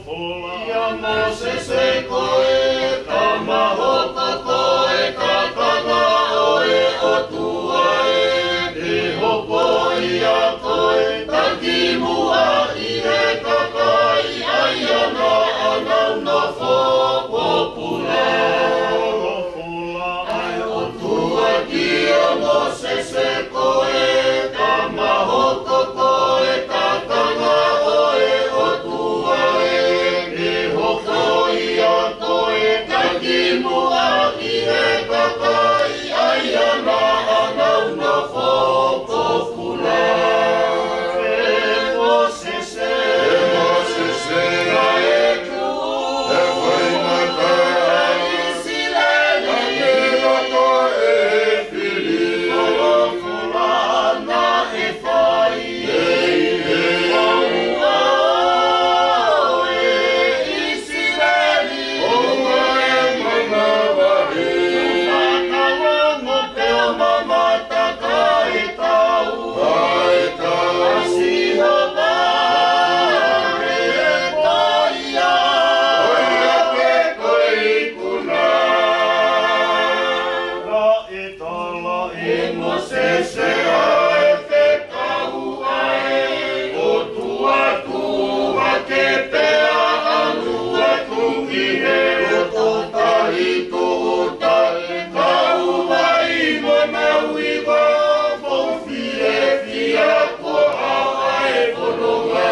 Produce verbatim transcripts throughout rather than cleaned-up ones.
ʻIa Mōsese, ko e tama hoko ko e kakanga ʻo e ʻOtua ē, ke hoko ia ko e takimuʻa ʻi he kakai ʻa ia naʻa nau nofo pōpula. ʻA e ʻOtua kia Mōsese, ko e tama hoko ko e kakanga ʻo e ʻOtua ē, ke hoko ia ko e takimuʻa ʻi he kakai ʻa ia naʻa nau nofo pōpula. ʻE Mōsese, ʻe Mōsese, ʻa e tuʻu ʻe faingataʻa ʻa ʻIsileli ʻi loto ʻo e fili. Folofola naʻe fai ʻe he ʻOtua, ʻe ʻIsileli, ʻoua ʻe manavahē. Fakaongo pē ʻo mamata ka e tau ʻa e tau ʻa Sihova, ʻe ko ia, ko ia pē ko e ikuna. Naʻe tala ʻe Mōsese ʻa e fekau ʻa e ʻOtua, tuʻu hake pea ʻalu atu ʻi he loto tahi tuʻu tahi, kauvai mo nau hiva, mou fiefia kuo haʻu ʻa e fononga.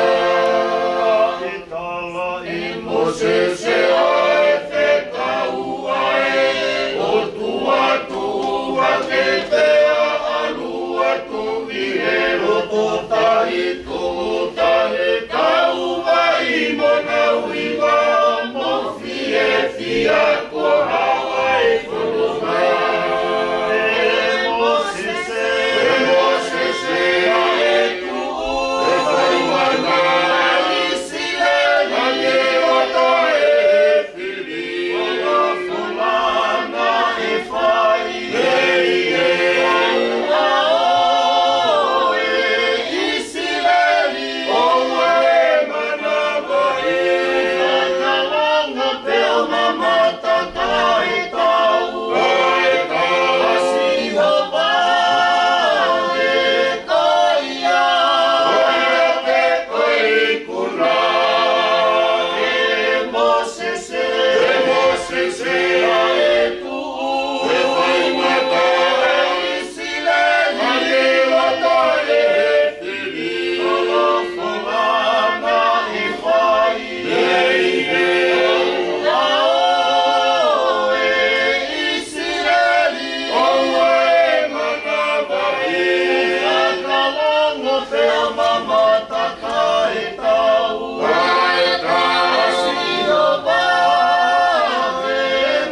Naʻe tala ʻe Mōsese ʻa e fekau ʻa e ʻOtua, tuʻu hake pea ʻalu atu ʻi he loto tahi tuʻu tahi, kauvai mo nau hiva, mou fiefia kuo haʻu ʻa e fononga. ʻE Mōsese, ʻe Mōsese, ʻa e tuʻu ʻe faingataʻa ʻa ʻIsileli ʻi loto ʻo e fili. Folofola naʻe fai ʻe he ʻOtua, ʻe ʻIsileli, ʻoua ʻe manavahē. Fakaongo pē ʻo mamata ka e tau ʻa e tau ʻa Sihova, ʻe ko ia, ko ia pē ko e ikuna. ʻE Mōsese, ʻe Mōsese, ʻa e tuʻu ʻe faingataʻa ʻa ʻIsileli ʻi loto ʻo e fili. Folofola naʻe fai ʻe he ʻOtua, ʻe ʻIsileli, ʻoua ʻe manavahē. Fakaongo pē ʻo mamata ka e tau ʻa e tau ʻa Sihova, ʻe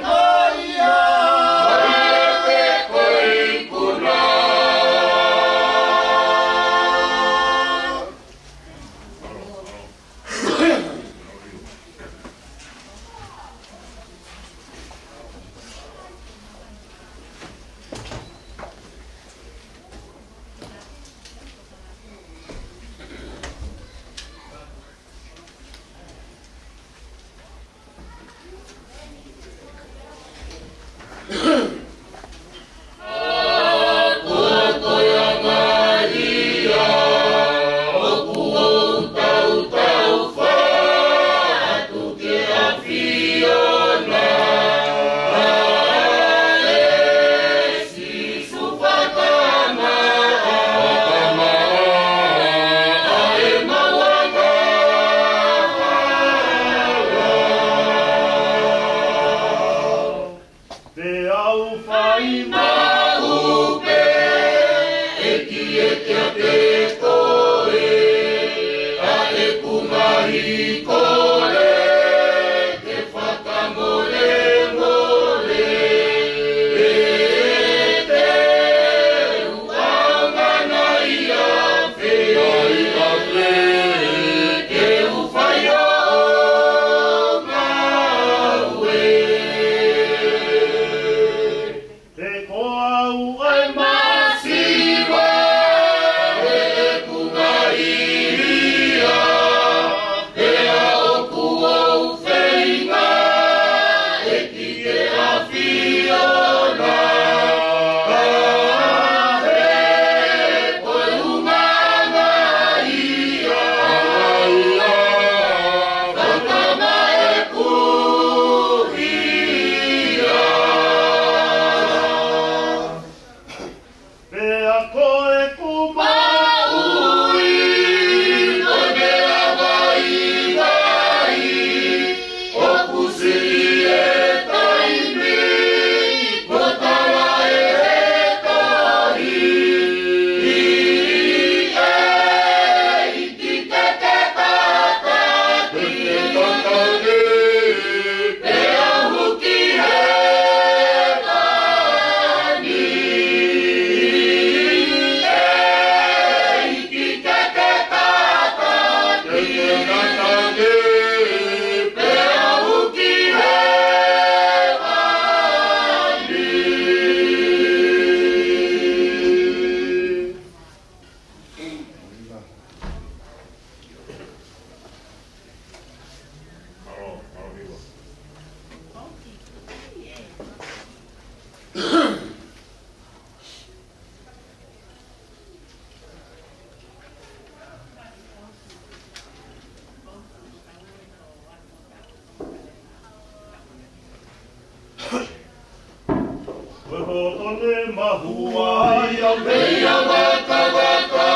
Ko ʻene mahuʻinga ia, meʻa vakavaka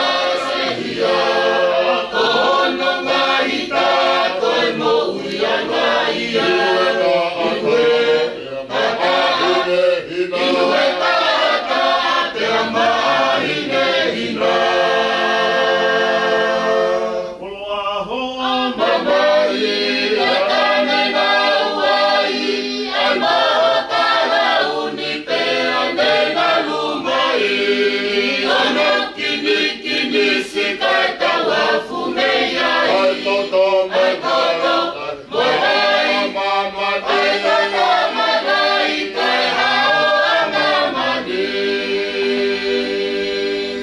sehia, ko hono ngaahi tā ko e moʻui ʻanga ia. Inu e taʻata, inu e taʻata, pea maʻa hinehina. Koloa hoʻo mamahi, ʻa e tane ngāueʻi, ʻa e moho kalauni pea ne ngalu mai, ʻi hono kinikini siʻi kae tauafu mei ai. ʻA e toto, ʻa e toto mo e ʻai, ʻa e toto mamahi kae hao ʻa māmani.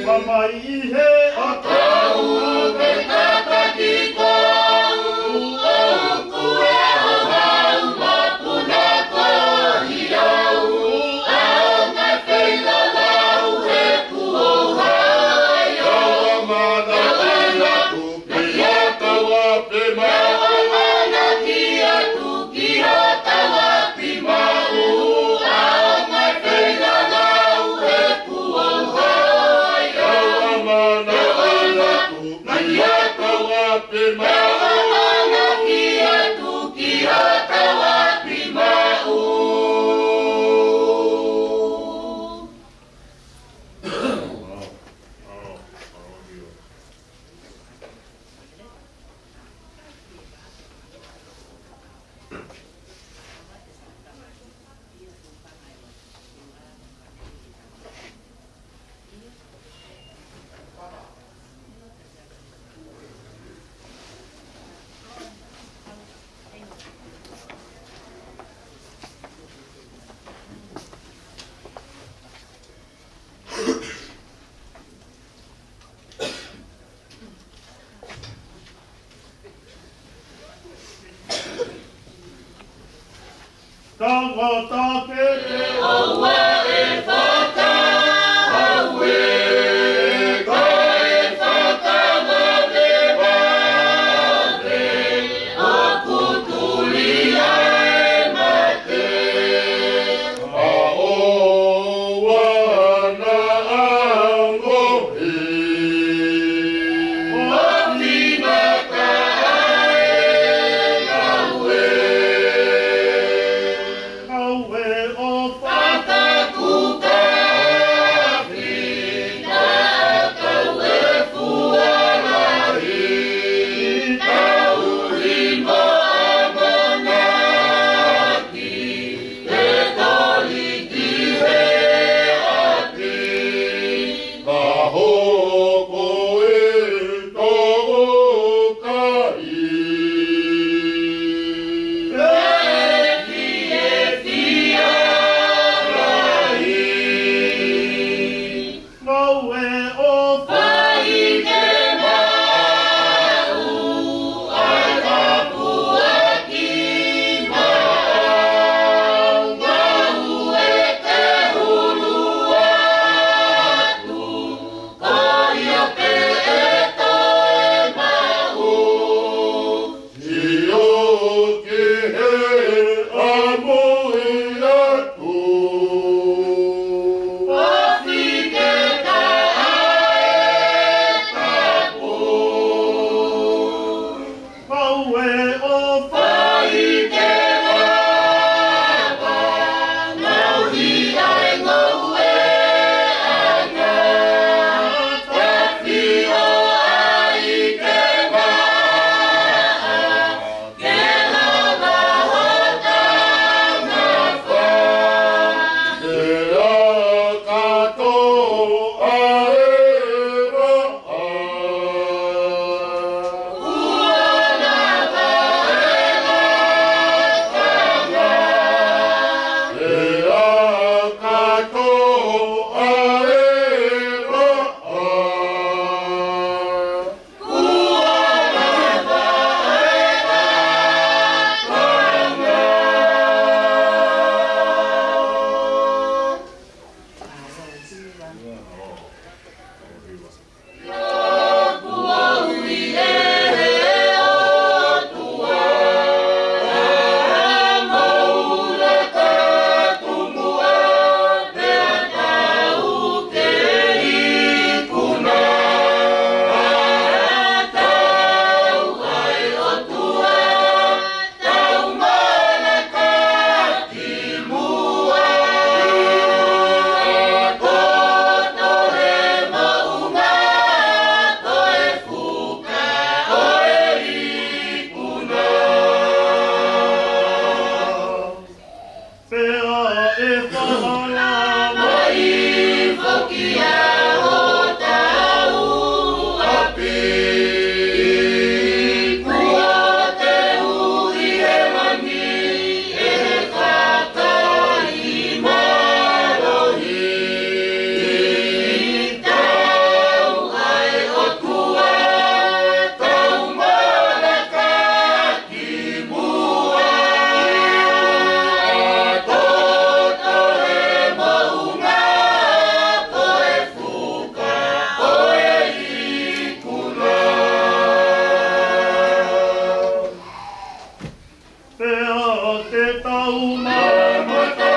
Mamahi ʻi he ʻakau, ke kātaki ko au, ʻoku ʻi ai hoʻo hau, mapuna koeʻuhi au, ʻaonga e feilaulau he kuo u hao ai au. Tau ʻamanaki atu, meʻa ia tau ʻapi maʻu. Tau ʻamanaki atu ki hotau ʻapi maʻu, ʻaonga e feilaulau he kuo u hao ai au. Tau ʻamanaki atu, meʻa ia tau ʻapi maʻu. Tau ʻamanaki atu ki hotau ʻapi maʻu. Tangata pē ʻoua ʻe fakahauʻi, kae fakavavevave, ʻoku tuli ʻa e mate. ʻA ʻoua naʻa ngohi, ʻo finata ʻa e ngāue. Ngāue ʻo fakakukafi, naʻa tau e fua lahi, tauhi mo ʻamanaki, ke toli ki he ʻapi, ka hoko e tō kai. Efiafi lahi. Ngāue ʻo fai ke maʻu ʻa e tāpuaki maʻau, ngāue ke hulu atu, ko ia pē ʻe toe maʻu. Sio ki he ʻamui atu. Ofi ke taʻe tapu. Ngāue ʻo fai ke vava. Ngāue ʻa e ngāue ʻa e ngāue. Tafi ʻo ai ke maʻa. Ke lava ho Te tau mamata,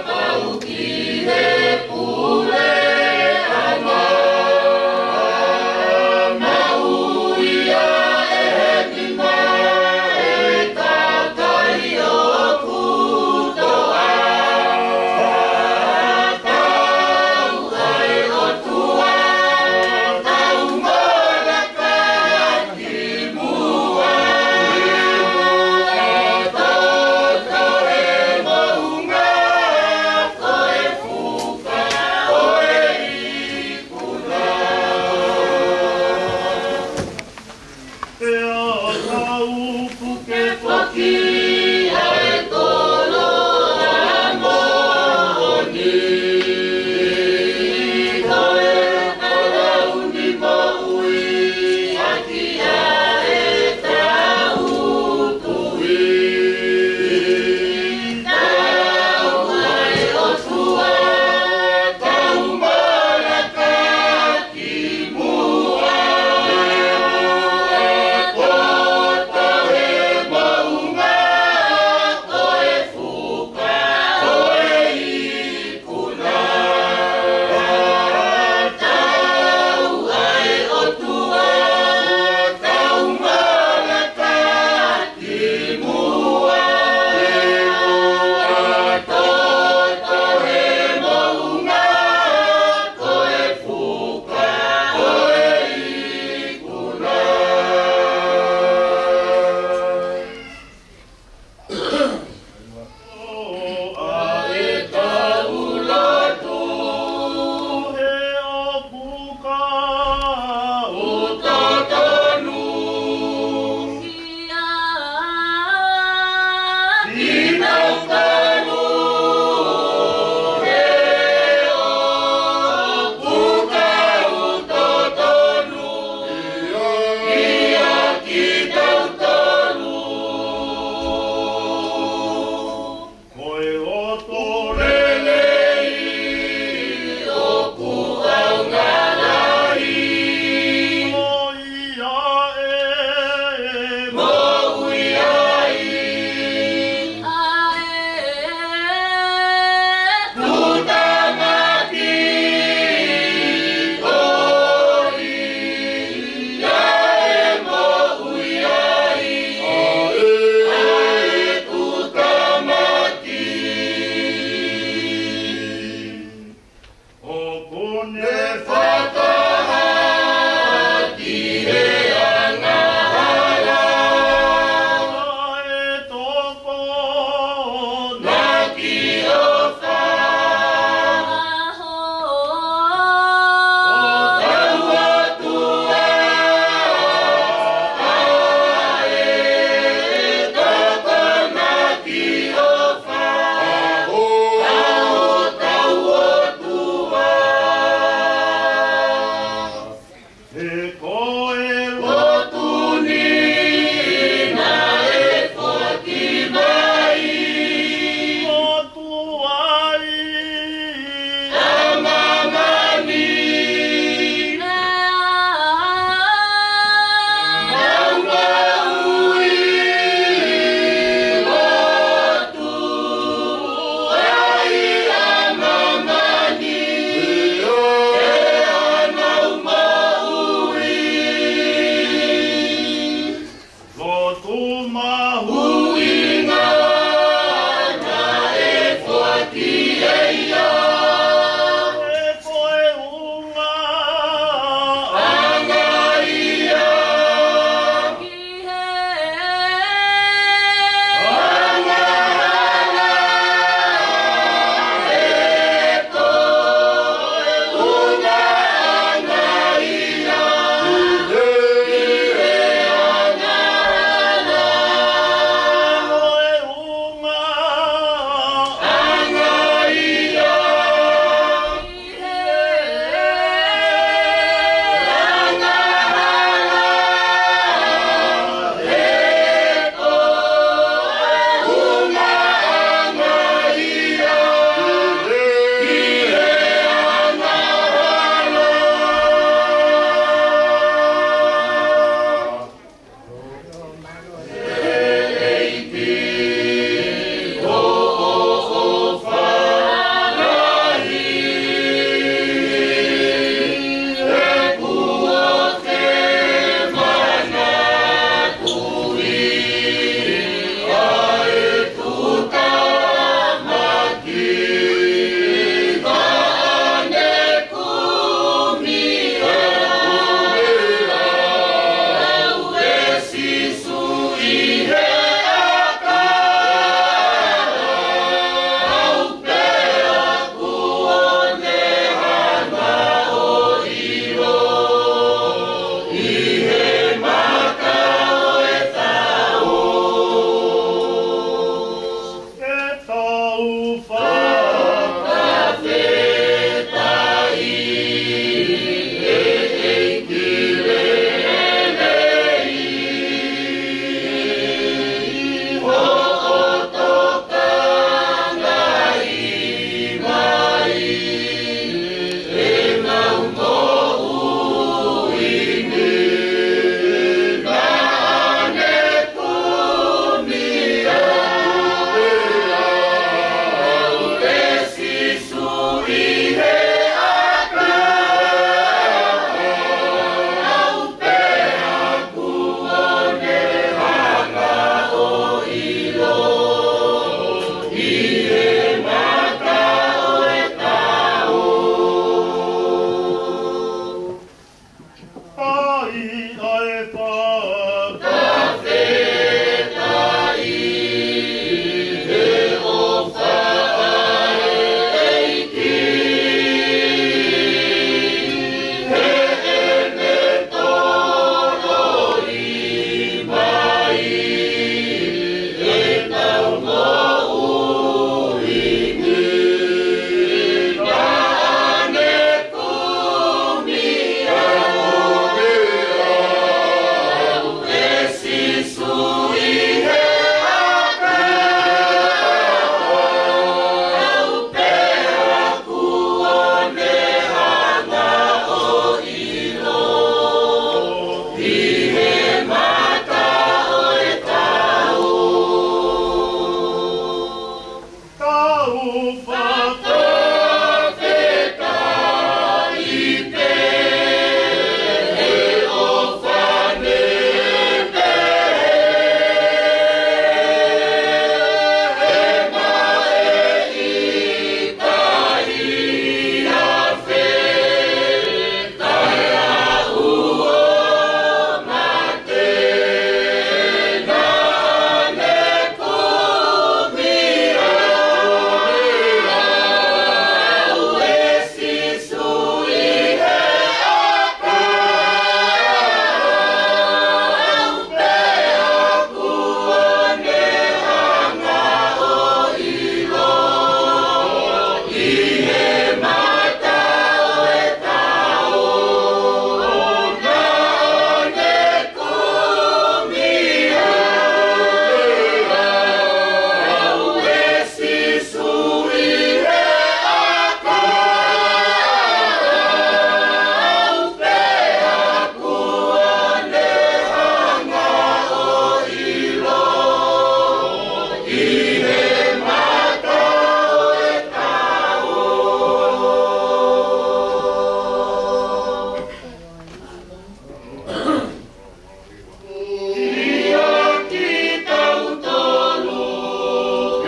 tau ki he puleʻanga, mau ia e heni mai e kakai ʻoku toʻa. Tau ai ʻOtua, tau ngolaka ki muʻa, toto e mo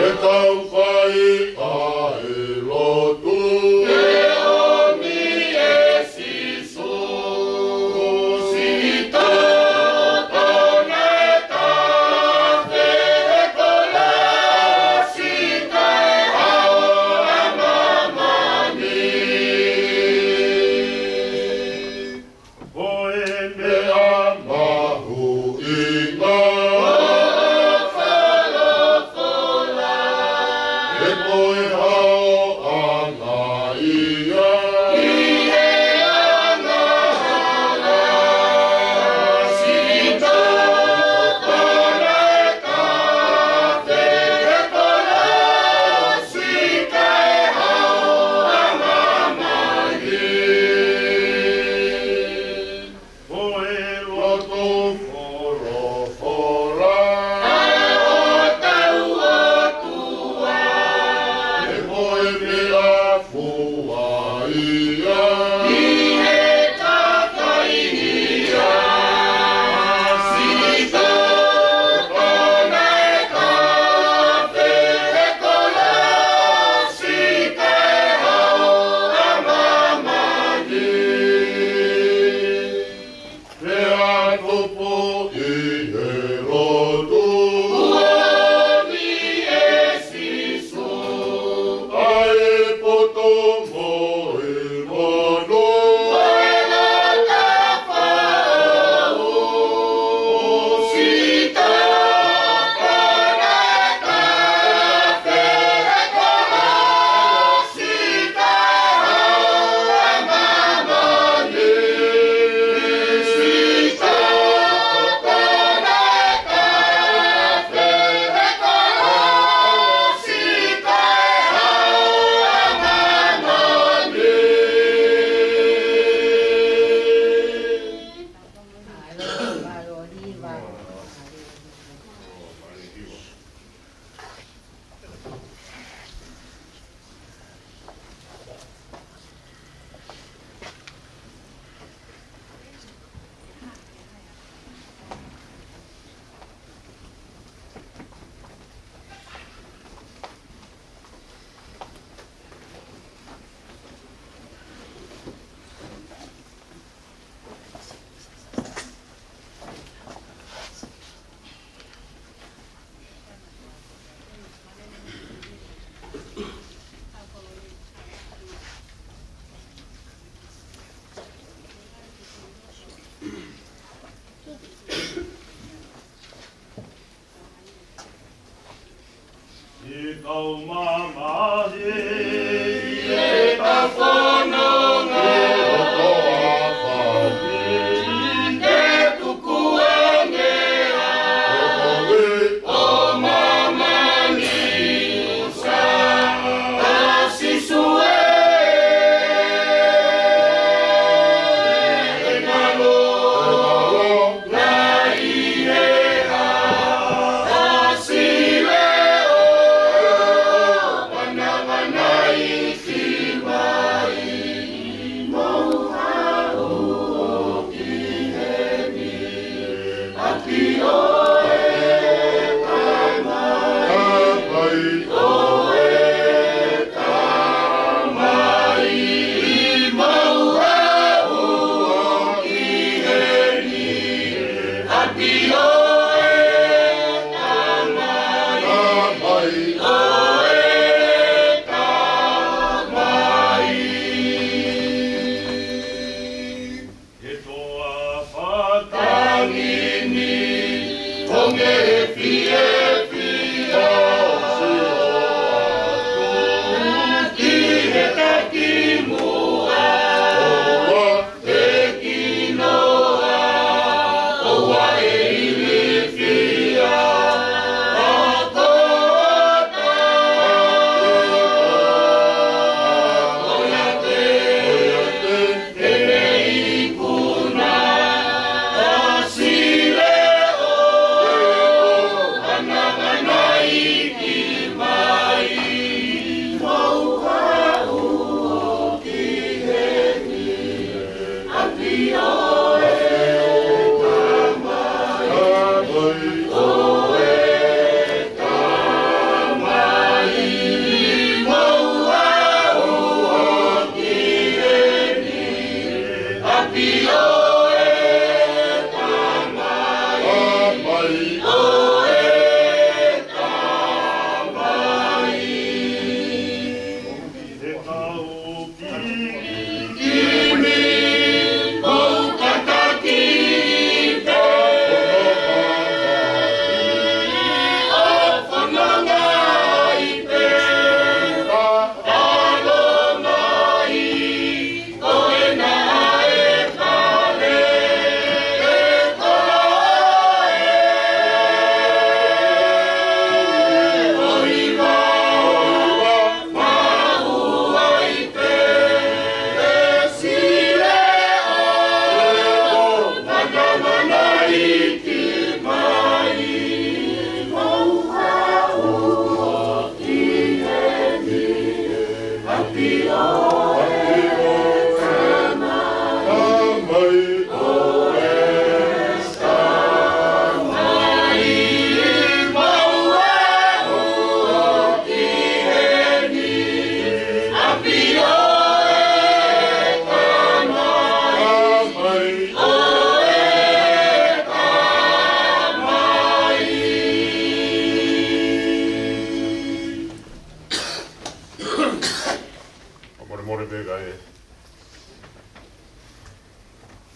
ʻE tau fai ʻa e lotu. ʻE ʻomi ʻe Sīsū. Ko Sīsū tona ʻe tafe he kolosi kae hao ʻa māmani. Ko e meʻa mahuʻinga ʻo e folofola, he ko e hao ʻana ia ʻi he angahala. Sīsū tona ʻe tafe he kolosi kae hao ʻa māmani. Ko e lotu folofola ʻa hotau ʻOtua, he ko e meʻafua ia ʻi he tafaʻaki. Sīsū tona ʻe tafe he kolosi kae hao ʻa māmani. Pea tupu ʻi he lotu. ʻOmi ʻe Sīsū ʻa e poto mo e manu. Ko e lata faʻo. Sīsū tona ʻe tafe he kolosi kae hao ʻa māmani. ʻI he kau mamahi, ʻi he kau fononga, ʻi he tukuange ʻa e ʻo māmani, ʻa Sīsū ē, ʻe ngalo. Nai he ha, ha sile o, pana pana i ki mai. Pea kae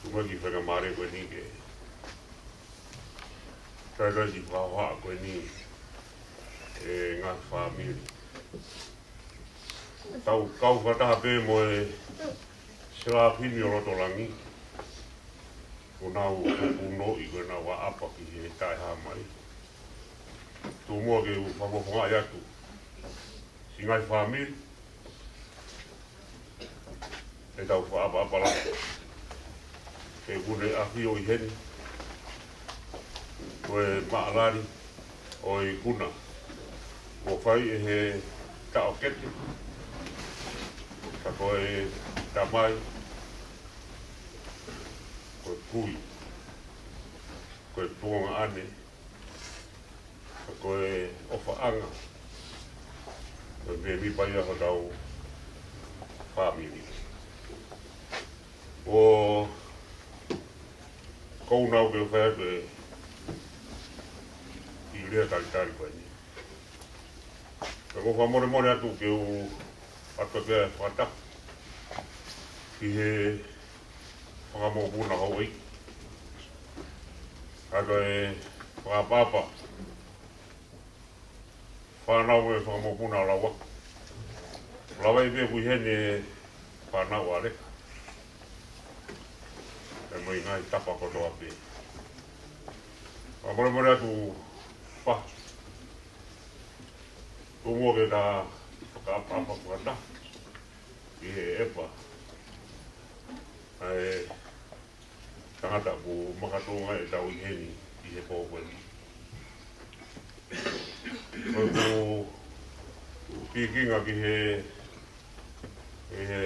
tuku mai ki he faingamālie ko eni ke kae kae ki he fakahohaʻa ko eni e ngaahi fāmili. Tau kau fakataha pē mo e Selafimi ʻo Lotolangi, ko ʻenau kupunoʻi, ko ʻenau ʻaʻapa ki he taʻehāmai. Tuku muʻa ke u fakafofongaʻi atu siʻi ngaahi fāmili ʻetau fakaʻapaʻapa lahi. Ke kune ʻafio ʻi heni ko e Maʻalali ʻo e ikuna, kuo fai ʻe he taʻokete, ka ko e tamai, ko e kui, ko e tuongaʻane, ka ko e ʻofaʻanga, ko e mēmipa ia hotau fāmili. ʻOku ou nau ke fai atu e kiʻi lea talitali ko eni. Ka ʻoku ou fakamolemole atu ke u ʻoatu pē ʻa e fakatapu ki he Fakamoʻupuna Houʻeiki, ka ko e fakaʻapaʻapa fānau ʻo e Fakamoʻupuna ʻo Lauʻaki. Lava ai pē ʻoku ʻi heni e fānau ʻa Leka, pea mo e ngaahi tapa kotoa pē. Fakamolemole atu pē, tuku muʻa ke ta fakaʻapaʻapa fakataha ki he ʻepa ʻa e tangata ʻoku makatuʻunga ʻetau ʻi heni ʻi he pō ko eni. Ko ʻeku pikinga ki he, ki he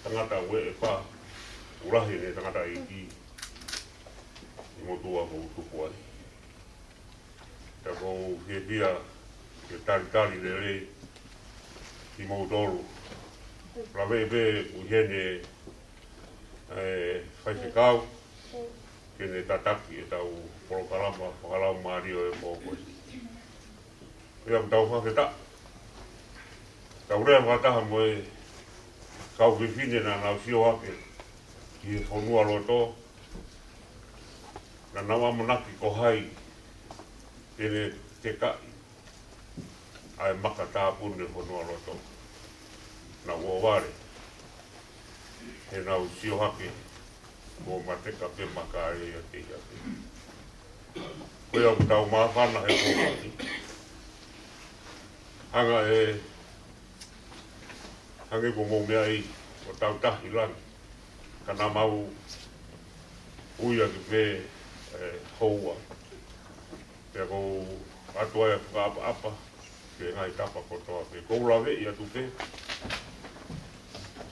tangata ʻoku ʻepa, ʻoku lahi ʻene tangataʻeiki ʻi he motuʻa ʻoku ou tupu ai. Pea ʻoku ou fiefia ke talitali lelei kimoutolu. Lava ai pē ʻoku ʻi heni e faifekau ke ne tataki ʻetau polokalama fakalaumālie ʻo e pō ko eni. Pea ʻoku tau fakafetaʻi, tau lea fakataha mo e kau fefine naʻa nau sio hake ki he fonualoto, naʻa nau ʻamanaki ko hai te ne tekaʻi ʻa e maka tāpuni ʻo e fonualoto. Naʻa nau ʻohovale, he naʻa nau sio hake ko e mateka pē maka ʻe ia te ia pē. Ko ia ʻoku tau māfana he pō ko eni. Hanga ʻe, hangē ko hoʻomou meaʻi, ʻo tau tahi langi, ka naʻa mau ui ʻaki pē e houa. Pea ʻoku ou ʻoatu ai e fakaʻapaʻapa ki he ngaahi tapa kotoa pē. ʻOku ou laveʻi atu pē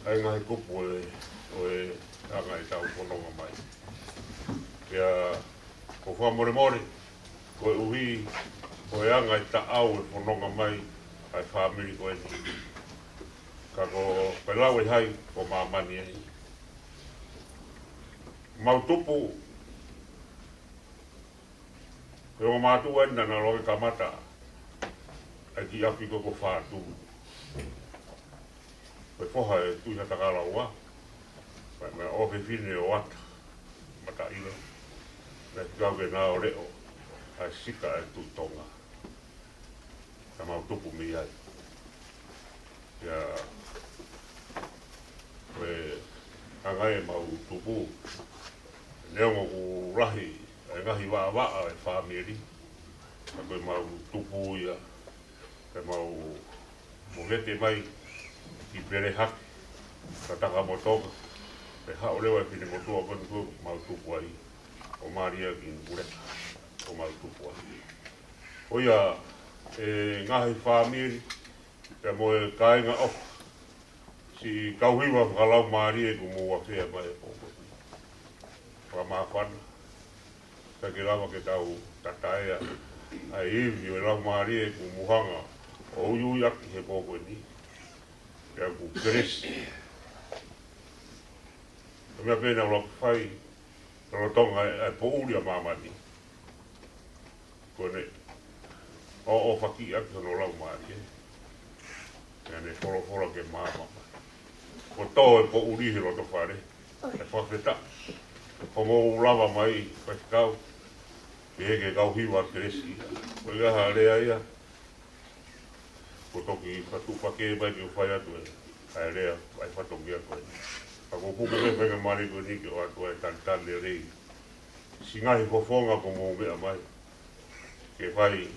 ʻa e ngaahi kupu ʻo e, ʻo e anga ʻetau fononga mai. Pea ʻoku ou fakamolemole, koeʻuhi ko e anga e taʻau e fononga mai ʻa e fāmili ko eni. Ka ko e lau ʻe hai, ko māmani eni. Mau tupu, ko e ongo mātuʻa eni naʻa nau lave kamata ʻa e kiʻi ʻapi ko ē ko Fātū. Ko e foha ʻo e Tuʻi Haʻatakalaua, pea mo e ʻofefine ʻo Ata Mataʻila, naʻe kau ke nau leʻo ʻa e sika ʻa e Tuʻi Tonga. Ka mau tupu mei ai. Pea ko e anga ʻemau tupu, neongo ʻoku lahi e ngaahi vaʻavaʻa ʻo e fāmili, ka ko ʻemau tupu ia, pea mau movete mai ki Pelehake, ka Takamotonga, pea haʻu leva e finemotuʻa ko eni ʻoku mau tupu ai, ʻo mālie ki Nukuleka, ʻoku mau tupu ai. Ko ia e ngaahi fāmili, pea mo e kāinga ʻofa, siʻi kau hiva fakalaumālie ʻoku mou afea mai he pō ko eni. Fakamāfana, ka ke lava ke tau tataea ʻa e ivi ʻo e Laumālie ʻoku mou hanga ʻo uiuiʻaki he pō ko eni. Pea ʻoku kelesi, ko e meʻa pē naʻa ku fai lolotonga e, e poʻuli ʻa māmani, ko ʻene ʻoʻofakiʻi ʻaki hono Laumālie, pea ne folofola ke maama mai. Ko e tō e poʻuli he loto fale. ʻE fakafetaʻi. Ko mou lava mai, faifekau. Ke he ke kau hiva kelesi. Ko ia ha lea ia. Ko toki fatu pake mai ke fai atu e. ʻA e lea, ʻa e fatongia ko e. Ka ko puke me fai ka mali ko ni ke o atu e talitali lelei. Singa he fofonga ko mou meʻa mai. Ke fai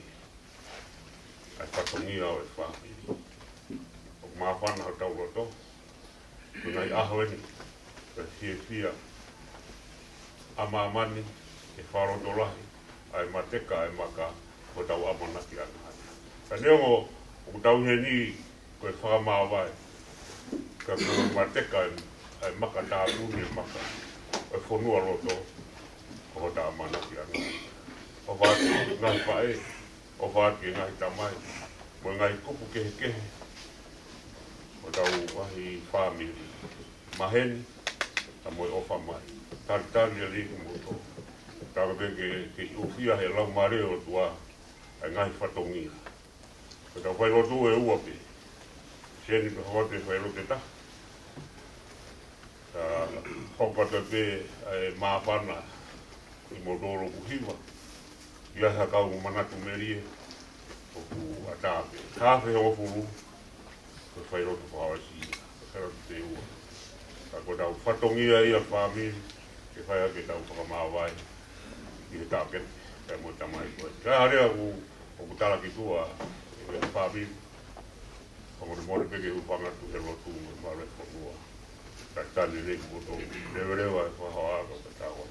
ʻa e fatongia ʻo e fāmili. ʻOku māfana hotau loto. Ko e ngaahi ʻaho eni, ko e fiefia ʻa māmani, ʻe fakalotolahi ʻa e mateka ʻa e maka, ko hotau ʻamanaki ʻana. Ka neongo ʻoku tau ʻi heni ko e fakamāvae, ka ko e mateka ʻa e, ʻa e maka tāpuni ʻa e maka ʻo e fonualoto, ko hotau ʻamanaki ʻana. ʻOfa atu ki he ngaahi faʻē, ʻofa atu ki he ngaahi tamai, mo e ngaahi kupu kehekehe ʻo hotau ngaahi fāmili. Maheni, ka mo e ʻofa mai. Talitali lelei kimoutolu. Tau ke, ke, ke ʻofia he Laumālie ʻo e ʻOtua ʻa e ngaahi fatongia. Ko ʻetau failotu ʻe ua pē. Seni pē hoko atu e failotu ʻe taha. Ka hoko atu pē ʻa e māfana ʻi moutolu ʻoku hiva. ʻI ai ha kau manatu melie ʻoku ʻatā pē. Ka fehongofulu, ko e failotu fakaʻosi, ko e failotu ʻe ua. Ka ko ʻetau fatongia ia fāmili, ke fai ʻaki ʻetau fakamāvae ʻi he tāketi, kae mo e tamai ko ē. Ka hale aku, ʻoku tala ki tuʻa, ʻi he fāmili, Ka mole mole pē ke u fanga tu he lotu mo e male fonua. Ka tani nei kuo tō leveleva e whahawa ka ka tawa.